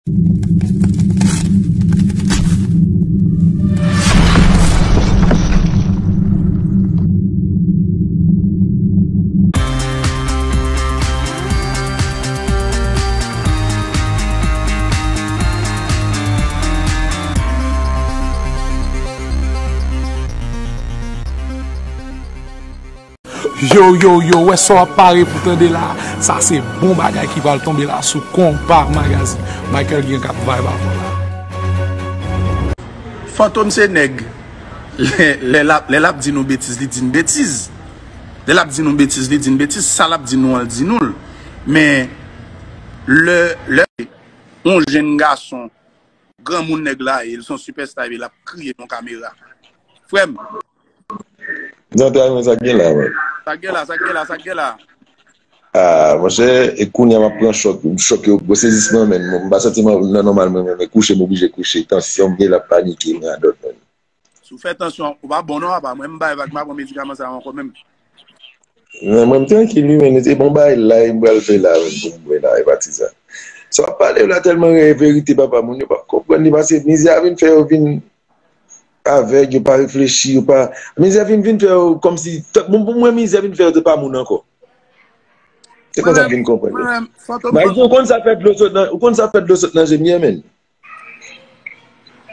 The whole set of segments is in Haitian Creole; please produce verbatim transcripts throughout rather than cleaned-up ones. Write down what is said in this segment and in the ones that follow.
Yo, yo, yo, wè sa w ap pare pou tande la. Sa se bon bagay ki pral tonbe la sou Konpa Magazine. Michael Guillain k ap vibe avè w la. Fantom se nèg. Lè, lè l ap, lè l ap di nou betiz, li di n betiz. Lè l ap di nou betiz, li di n betiz. Sa l ap di nou an, l di nou l. Men, lè, lè, yon jenn gason, granmoun nèg la ye, l se yon sipèsta, epi l ap kriye nan kamera. Frè m. Zantray mwen, sa k gen la, man? Sa k gen la, sa k gen la, sa k gen la? Ah, monchè, e kounye a m ap pran chòk, chòk yo, gwo sezisman, men m pa santi m nan nòmal, mwen menm, e kouche, m oblije kouche. Tansyon m gen, l ap panike, m radòt, men. Si w fè tansyon, ou pa bon non, apa. Mwen, m bay vag, m pa pran medikaman sa yo ankò menm. Men mwen, m trankil, wi, men se bon bagay la, m pral fè la, men, pou m bwè la, e pa ti sa. Sa w ap pale yo la tèlman verite, papa, moun yo p ap konprann li, paske mizè a vin fè yo vin avèg, yo pa reflechi, yo pa. Mizè vin, vin fè yo kòmsi. Bon, pou mwen, mizè vin fè yo te pa moun ankò. Se konsa m vin konprann. Mwen, mwen, Fantom, Mwen, ou konn sa fè dlo sot nan, ou konn sa fè dlo sot nan je m ye, men.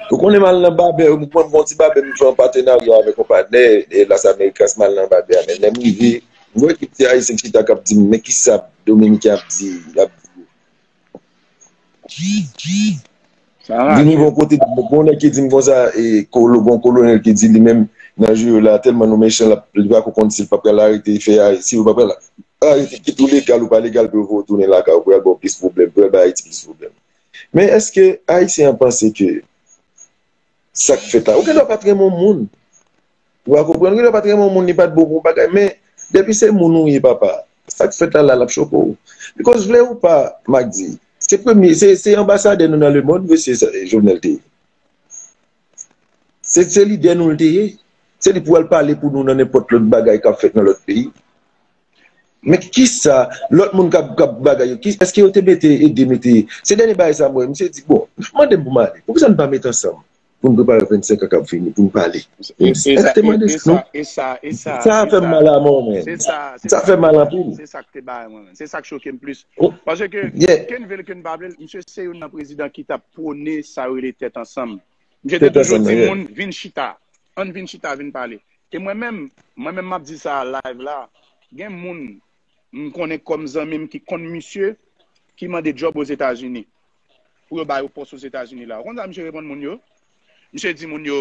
Ou konnen m al nan babè, m pran yon ti babè, m fè yon patenarya avèk yon patnè e Las Americas, m al nan babè a, men lè m rive, m wè ekip ti ayisyen ki chita k ap di m, men kisa Dominiken ap di, ap di. Vini yon kote, gon nèg ki di m konsa, e kolo, gon kolonèl ki di li menm nan jou yo la, tèlman nou mechan, l ap, li pa ko konn si l pa pral arete, fè, si yo pa pral arete, kit ou legal ou pa legal, pou yo voye w tounen lakay ou, pou y al ba w plis pwoblèm, pou y al bay Ayiti plis pwoblèm. Men èske Ayisyen an panse ke sa k fèt la, ou gendwa pa t renmen yon moun. Ou pa konprann, ou gendwa pa t renmen yon moun, li pa t bon pou yon bagay, men depi se moun ou ye, papa, sa k fèt la, la, l ap choke w. Because vle ou pa, m ak di, se premye, se, se anbasadè nou nan lemonn, mesye, Jovenel te ye. Se, se lidè nou l te ye. Se li pou al pale pou nou nan nenpòt lòt bagay k ap fèt nan lòt peyi. Men kisa lòt moun k ap, k ap bagay yo, ki, èske yo te mete, ede mete, se dènye bagay sa m wè, misye di, bon, mande m pou m ale. Poukisa n pa met ansanm pou n prepare vennsenk an k ap vini, pou n pale? Èske te mande non? Sa fè m mal a mò, men. Sa fè m mal anpil. Se sa k te bay mwen, men. Se sa k choke m plis. Paske, ke n vle l, ke n pa vle l, misye se youn nan prezidan ki t ap pwone sa yo rele tèt ansanm. Misye te toujou di moun, vin chita. Ann vin chita, vin pale. E mwen menm, mwen menm m ap di sa live la, gen moun m konnen kòm zanmi m ki konn misye, ki mande djòb Ozetazini. Pou yo ba yo pòs Ozetazini la. Ou konn sa misye reponn moun yo? Misye di moun yo,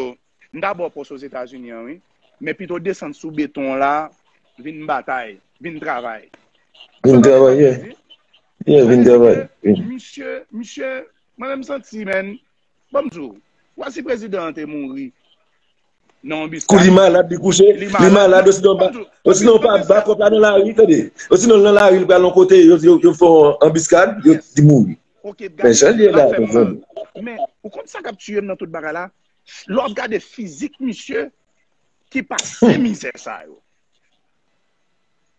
m ta ba w pòs Ozetazini an, wi. Men pito desann sou beton an la, vin batay, vin travay. Vin travay, yeah. Yeah, vin travay. Misye, misye, mwen menm santi, men, Ban m di w, w a si prezidan an te mouri nan yon anbiskad. Kou li malad, li kouche, li malad, osinon pa, osinon pa bakòp la nan lari, tande. Osinon l nan lari, li pral yon kote, yo, yo, yo fè yon anbiskad, yo, li mouri. Men jan l ye la, mezanmi. Men, ou konn sa k ap tiye m nan tout bagay la? Lè w ap gade fizik misye ki pase mizè sa yo.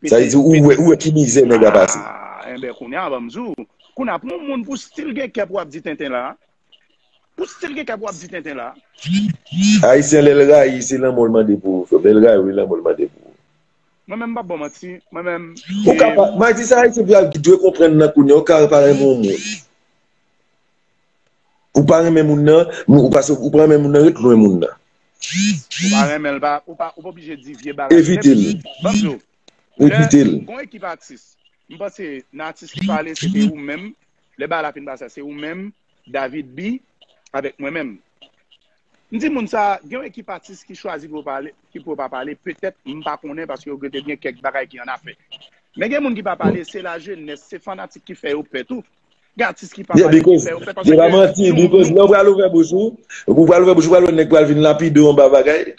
Sa vle di ou wè, ou wè ki mizè nèg la pase. Ah, enben, kounye a, ban m di w. Kounye a, pou yon moun pou stil gen kè pou ap di tenten la. Pou stil gen kè pou ap di tenten la. Ayisyen, lè l rayi, se lanmò l mande pou ou. Lè l rayi w, e lanmò l mande pou ou. Mwen menm, m p ap ba w manti. Mwen menm. Ou ka pa, m a di sa, Ayisyen ki dwe konprann nan kounye a, ou ka pa renmen yon moun. Ou pa renmen moun nan, ou pa, ou pa renmen moun nan, ret lwen moun nan. Ou pa renmen l, pa, ou pa, ou pa oblije di vye bagay. Evite l. Ban m di w, evite l. Lè gon ekip atis, m panse nan atis ki pale, se te ou menm. Lè bagay la fin pase, se ou menm, David B, avèk mwen menm. M di moun sa, gen yon ekip atis ki chwazi pou yo pale, ki pou yo pa pale, petèt, m pa konnen, paske yo te gen kèk bagay ki an afè. Men gen moun ki pa pale, se lajenès, se fanatik ki fè yo pè tou. Gen atis ki pa pale, ki fè yo pè, paske yo pa manti, because lè w pral ouvè bouch ou, ou pral ouvè bouch ou, pral wè nèg pral vin lapide w anba bagay.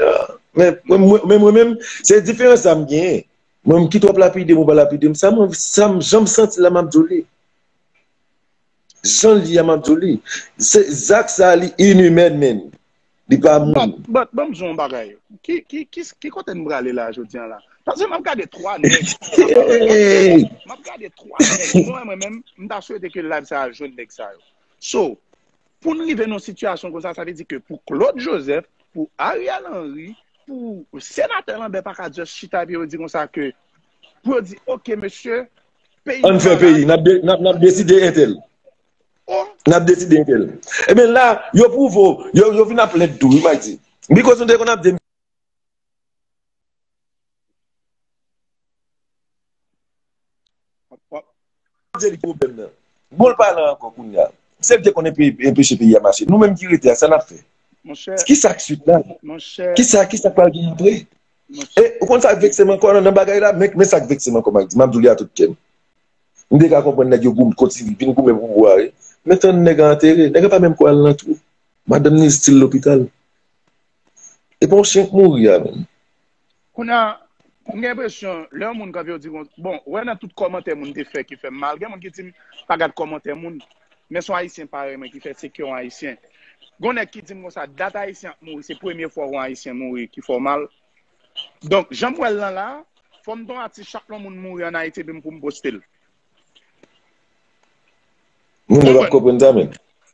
Men mwen menm, se diferans sa m genyen. Mwen, kit w ap lapide m ou pa lapide m, sa mwen, sa m, jan m santi la, m ap di w li. Jan l ye a, m ap di w li. Se, zak sa, li inimèn, men. Li pa moun. But, but, ban m di w yon bagay. Ki, ki, ki, ki kote n prale la, jodi a la? Paske m ap gade twa nèg. M ap gade twa nèg. Mwen, mwen menm, m ta swete ke live sa a jwenn nèg sa yo. So, pou n rive nan yon sitiyasyon konsa, sa vle di ke pou Claude Joseph, pou Ariel Henry, pou senatè Lambert pa ka just chita epi yo di konsa ke, pou yo di, "Ok, mesye, peyi nou malad." Ann fè peyi, n ap de- n ap- n ap deside entèl. Oh. N ap deside entèl. Ebyen la, yo pwouve w, yo, yo vin ap lèd tou, wi, Mike di. Bikòz nou te konn ap di Dye li pwoblèm nan. Bon, l pa la ankò kounye a. Se l te konn enpe- enpeche peyi a mache. Nou menm ki rete a, sa n ap fè? Monchè, kisa k swit la? Monchè, kisa, kisa k pral gen apre? Monchè. E, ou konn sa k vekse m ankò nan, nan bagay la? Men, men sa k vekse m ankò, Mike di. M ap di w li a tout kè m. M te ka konprann nèg yo goum- kontinye vin goumen pou pouvwa, wi. Men tann nèg a antere. Nèg la pa menm ko al nan twou. Madanm ni still lopital. E pa yon chen k mouri a menm. Kounye a, m gen enpresyon, lè yon moun kanpe yo di, bon, bon, wè nan tout kòmantè moun te fè ki fè m mal, gen moun ki di m pa gad kòmantè moun, men se yon Ayisyen parèy mwen ki fè, se ke yon Ayisyen. Gon nèg ki di m konsa, dat Ayisyen ap mouri, se premye fwa w wè yon Ayisyen mouri ki fè w mal. Donk, jan m wè l lan la, fò m t on atis, chak lè yon moun mouri ann Ayiti, epi m pou m poste l. Moun yo p ap konprann sa menm.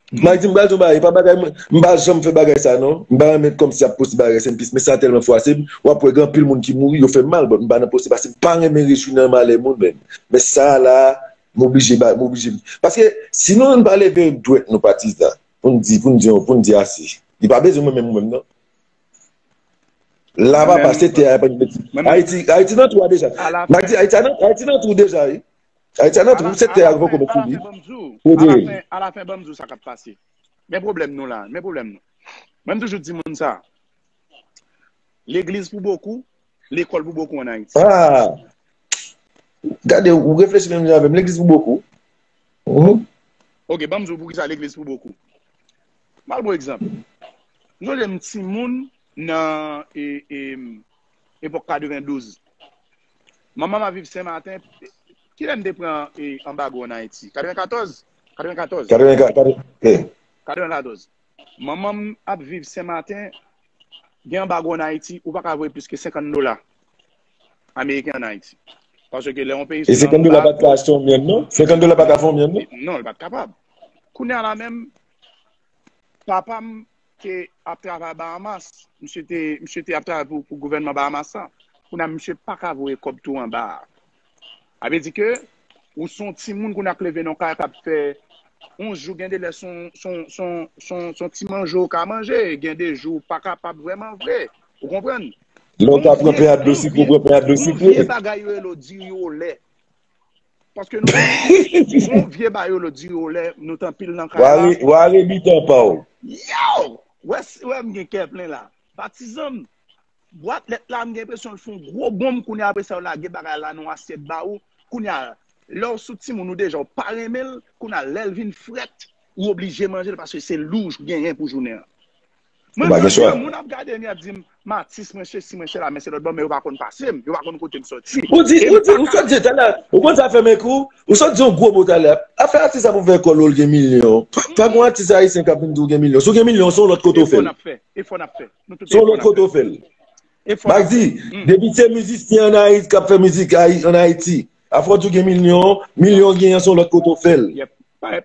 Mike di m pral di yon bagay, e pa bagay mwen, m pa janm fè bagay sa non. M pa renmen kòmsi y ap poste bagay S N P, men sa tèlman fwase m, w ap wè gen anpil moun ki mouri, yo fè m mal, but m pa nan poste paske m pa renmen rejwi nan malè moun menm. Men sa la, m oblije ba, m oblije. Paske sinon nou pa leve dwèt nou patizan, pou n di, pou n di, pou n di ase. Li pa bezwen mwen menm, mwen menm non. La papa, se tè a, pa de betiz. Ayiti, Ayiti nan twou a deja. Mike di, Ayiti a nan, Ayiti nan twou deja, wi. Ayiti a nan twou, se tè a poko mèt fini. Alafen, alafen, ban m di w sa k ap pase. Men pwoblèm nou la, men pwoblèm nou. Mwen, m toujou di moun sa. Legliz pou bokou, lekòl pou bokou ann Ayiti. Ah! Gade, ou reflechi menm jan avè m. Legliz pou bokou. Mhm. Ok, ban m di w poukisa legliz pou bokou. M al ba w egzanp. M sonje m timoun nan e, e, epòk katrevendouz. Manman m ap viv Senmaten. Kilè m te pran e, anbago ann Ayiti? Katrevenkatòz? Katrevenkatòz. Katrevenkatòz. Katrevenkatòz. Manman m ap viv Senmaten. Gen anbago ann Ayiti, ou pa ka voye plis ke senkant dola ameriken ann Ayiti. Paske lè yon peyi sou... E senkant dola pa t ka achte yon myann, non? Senkant dola pa ka fè yon myann, non? Non, li pa t kapab. Kounye a la menm, papa m te ap travay Bahamas. Misye te, misye te ap travay pou, pou gouvènman Bahamas la. Kounye a, misye pa ka voye kòb tou anba a. Sa vle di ke ou se yon timoun kounye a k leve nan kay k ap fè onz jou, gen de lè se yon, se yon, se yon, se yon, se yon ti manje w ka manje, gen de jou w pa kapab vrèman vre. Ou konprann? Lè w ta pran pen a dlo sikre, w pran pen a dlo sikre. Yon vye bagay yo rele w diri olè. Paske nou, yon vye bagay yo rele w diri olè, nou t anpil nan kay la. W a re, w a re bitan pa w. Yow! Wè, wè m gen kè plen la. Patizan m, bwat lèt la, m gen enpresyon l fè yon gwo bonm, kounye a apre sa yo lage bagay la nan yon asyèt ba ou. Kounye a, lè w sou timoun ou deja, ou pa renmen l, kounye a, lè l vin frèt, ou oblije manje l paske se li w genyen pou jounen an. Mwen, m santi moun ap gade m, y ap di m, m atis, mwen sesi, mwen sela, men se lòt bò, men yo pa konn pase m, yo pa konn kote m sòti. Ou di, ou di, ou sot di talè, ou konn sa fè m kou, ou sot di yon gwo mo talè. Afè atis sa pou fè kòl ou l gen milyon. Pa, pa gon atis ayisyen k ap vin di w gen milyon. Si w gen milyon, se yon lòt kote w fè l. Efò n ap fè, efò n ap fè. Se yon lòt kote w fè l. Mike di, depi se mizisyen ann Ayiti k ap fè mizik ann Ayiti, afè w di w gen milyon, milyon w genyen an se yon lòt kote w fè l. Dayè,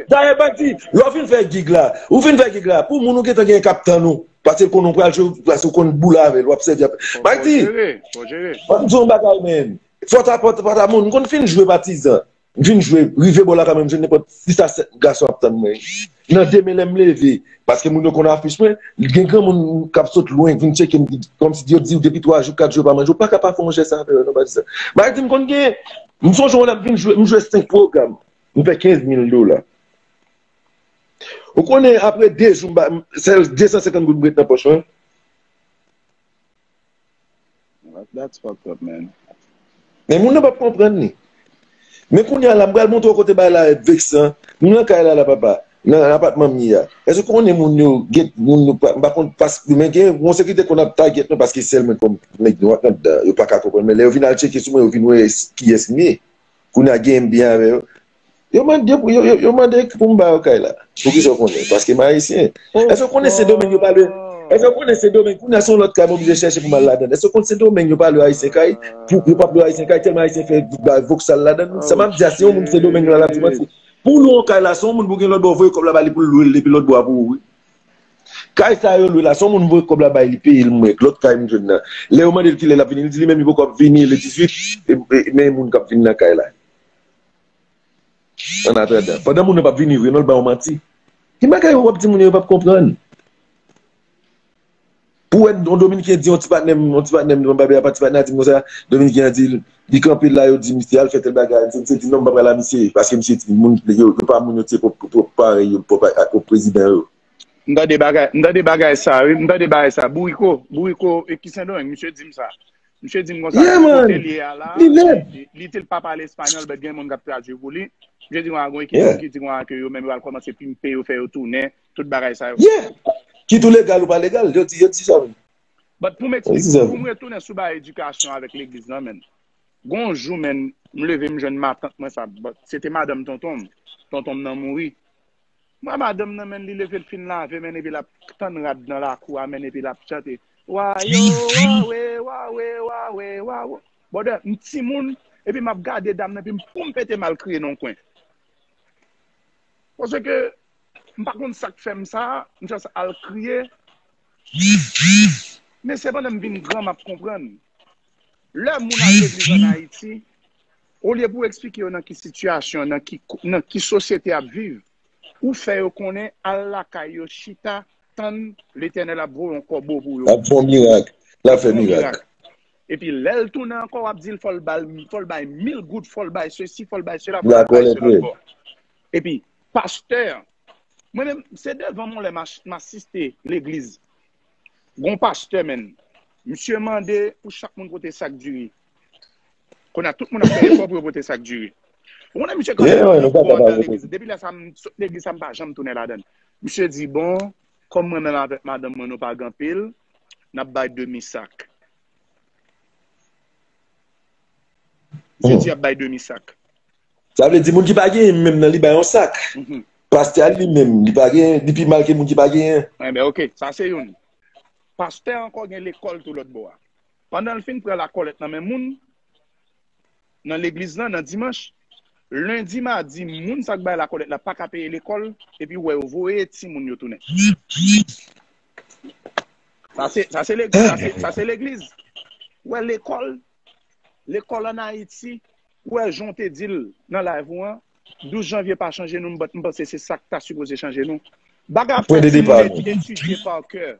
dayè, Mike di, lè w fin fè gig la, ou fin fè gig la, pou moun ou gentan genyen k ap tann ou, paske l konnen w pral jwe, paske w konn boule avè l, w ap sèvi avè l. Mike di, ban m di w yon bagay, men, fò ta, fò ta, fò ta moun, m konn fin jwe patizan. M vin jwe, rive bò lakay mwen, m jwenn nenpòt sis a sèt gason ap tann mwen. Nan demen lè m leve, paske moun yo konn afich mwen, gen granmoun k ap sot lwen vin tcheke m, kòmsi yo di w depi twa jou, kat jou yo pa manje, ou pa ka pa fè yon jès avè yo non, patizan. Bagay di m konn gen, m sonje yon lè m vin jwe, m jwe senk pwogram, m fè kenz mil dola. Ou konnen apre de jou, m ba, m, sèl de san senkant goud m ret nan pòch mwen. That's fucked up, man. Men moun nan p ap konprann li. Men kounye a la, m pral montre w kote bagay la veksan. Nou nan kay la, la, papa. Nan, nan apatman m ye a. Èske w konnen moun yo, gen moun yo, pa, m pa konn, pas, men gen yon sekirite konn ap tagèt mwen paske sèl mwen kòm nèg nwa k anndan. Yo pa ka konprann. Men lè yo vin al tcheke sou mwen, yo vin wè kiyès m ye. Kounye a gen m byen avè yo. Yo mande, yo, yo, yo mande pou m ba yo kay la. Poukisa w konnen? Paske m ayisyen. Èske w konnen Sendomeng yo pa lwe? Èske w konnen Sendomeng? Kounye a se yon lòt kay m oblije chèche pou m al ladan l. Èske w konn Sendomeng yo pa lwe ayisyen kay? Pou, yo p ap lwe ayisyen kay tèlman ayisyen fè ba voksal ladan l. Sa m ap di a, si yon moun Sendomeng la, l ap di manti. Pou lwe yon kay la, se yon moun pou gen lòt bò voye kòb la ba li pou l lwe l depi lòt bò a pou ou, wi. Kay sa yo lwe la, se yon moun voye kòb la bay li peye l mwen, lòt kay m jwenn nan. Lè yo mande l kilè l ap vini, li di li menm li poko ap vini le dizuit, e, e, men moun k ap vin nan kay la. An atandan, pandan moun nan p ap vini, Renold ba w manti. Ki bagay w ap di moun yo, yo p ap konprann? Pou wè yon Dominiken di yon ti patnè m, yon ti patnè m devan babè a, pa ti patnè a di m konsa, Dominiken an di l, li kanpe la, yo di misye al fè tèl bagay, misye, misye di non, m pa pral a misye, paske misye di moun, yo, yo pa moun yo, se pwòp, pwòp parèy yo, pwòp, pwòp prezidan yo. M tande bagay, m tande bagay sa, wi, m tande bagay sa. Bouriko, Bouriko, e ki Sendomeng, misye di m sa. Misye di m konsa, yeah, man, kote l ye a la, li nèt, li, li di l pa pale espanyòl, but gen moun k ap tradui pou li. Misye di konsa, gon ekip, yeah, moun ki di konsa ke yo menm yo al kòmanse pimpe yo, fè yo tounen, tout bagay sa yo. Yeah. Ki tou legal ou pa legal, yo di, yo di sa, wi. But pou m eksplike, pou m retounen sou bagay edikasyon avèk legliz lan, menn. Gon jou, menn, m leve, m jwenn matant mwen sa, but se te madanm tonton m. Tonton m nan mouri. M wè madanm nan, menn, li leve, l fin lave, menn, epi l ap tann rad nan lakou a, menn, epi l ap chante. Wa yo, wa we, wa we, wa we, wa wo. Brother, m timoun, epi m ap gade dam nan, epi m, pou m pete, m al kriye nan yon kwen. Paske m pa konn sa k fè m sa, m just al kriye. Men se pandan m vin gran, m ap konprann. Lè moun al legliz ann Ayiti, olye pou w eksplike yo nan ki sitiyasyon, nan ki, nan ki sosyete y ap viv, ou fè yo konnen, al lakay yo, chita, tann Letènèl ap voye yon kòbo pou yo. L ap fè yon mirak. L ap fè yon mirak. Epi lè l tounen ankò, w ap di l fò l ba l, fò l bay mil goud, fò l bay sesi, fò l bay sela, fò l bay sela ankò. Epi pastè, mwen menm, se devan mwen lè m ach-, m asiste legliz. Gon pastè, menn. Misye mande pou chak moun pote sak diri. Kounye a, tout moun ap fè efò pou yo pote sak diri. Ou konnen misye kanpe nan mikwo anndan legliz. Depi lè sa, m sot legliz sa, m pa janm tounen ladan l. Misye di, bon, kòm mwen menm avèk madanm mwen, nou pa gen anpil, n ap bay demi sak. Misye di, y ap bay demi sak. Sa vle di, moun ki pa genyen menm nan, li bay yon sak. Pastè a li menm, li pa genyen, li pi mal ke moun ki pa genyen. Enben, oke, sa se youn. Pastè ankò gen lekòl tou lòt bò a. Pandan l fin pran lakòlèt nan men moun, nan legliz lan, nan dimanch, lendi, madi, moun sa k bay lakòlèt la pa ka peye lekòl, epi w wè yo voye timoun yo tounen. Sa se, sa se legliz, sa se, sa se legliz. Ou wè lekòl, lekòl ann Ayiti, ou wè jan w te di l nan live ou an, douz janvye pa chanje nou, m, m panse se sa k ta sipoze chanje nou. Bagay ap fèt, timoun etidye pa kè.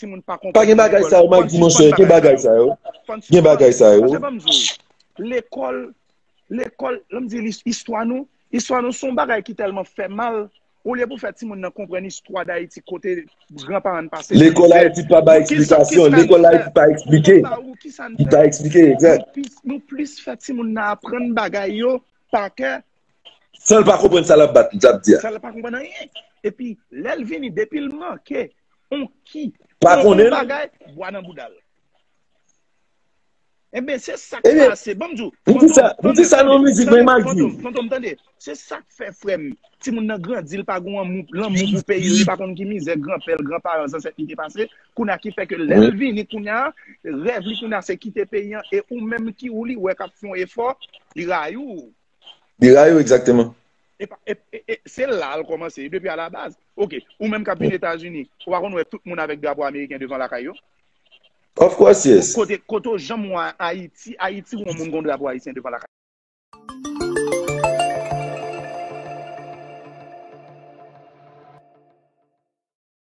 Timoun pa konprann. Pa gen bagay sa yo, Mike, di monchè, gen bagay sa yo. Gen bagay sa yo. Paske ban m di w, lekòl, lekòl, lè m di lis-, istwa nou, istwa nou se yon bagay ki tèlman fè mal. Olye pou fè timoun nan konprann istwa Dayiti, kote granparan n pase mizè. Lekòl Ayiti pa bay eksplikasyon, lekòl Ayiti pa eksplike. Li pa eksplike, egzak. Nou plis, nou plis fè timoun nan aprann bagay yo pa kè. San l pa konprann sa l ap bat, l ap di a. San l pa konprann anyen. Epi, lè l vini, depi l manke on ki, pa konnen l, bagay, bwa nan bouda l. Enben, se sa k pase. Ban m di w, m di sa, m di sa nan mizik mwen, Mike. Fantom, Fantom, tande. Se sa k fè, frè m, timoun nan grandi, l pa gen lanmou, lanmou pou peyi l, li pa konn ki mizè granpè l, granparan, zansèt li te pase. Kounye a ki fè ke lè l vini, kounye a, rèv li kounye a se kite peyi an, e ou menm ki ou li wè k ap fè yon efò, li rayi w. Li rayi w, egzakteman. E pa, e, e, e, se la l kòmanse, depi a la baz. Oke, ou menm k ap vin Etazini, ou pa konn wè tout moun avèk drapo ameriken devan lakay yo? Of course, yes. Kote, kote w janm wè Ayiti, Ayiti wè yon moun gon drapo ayisyen devan lakay?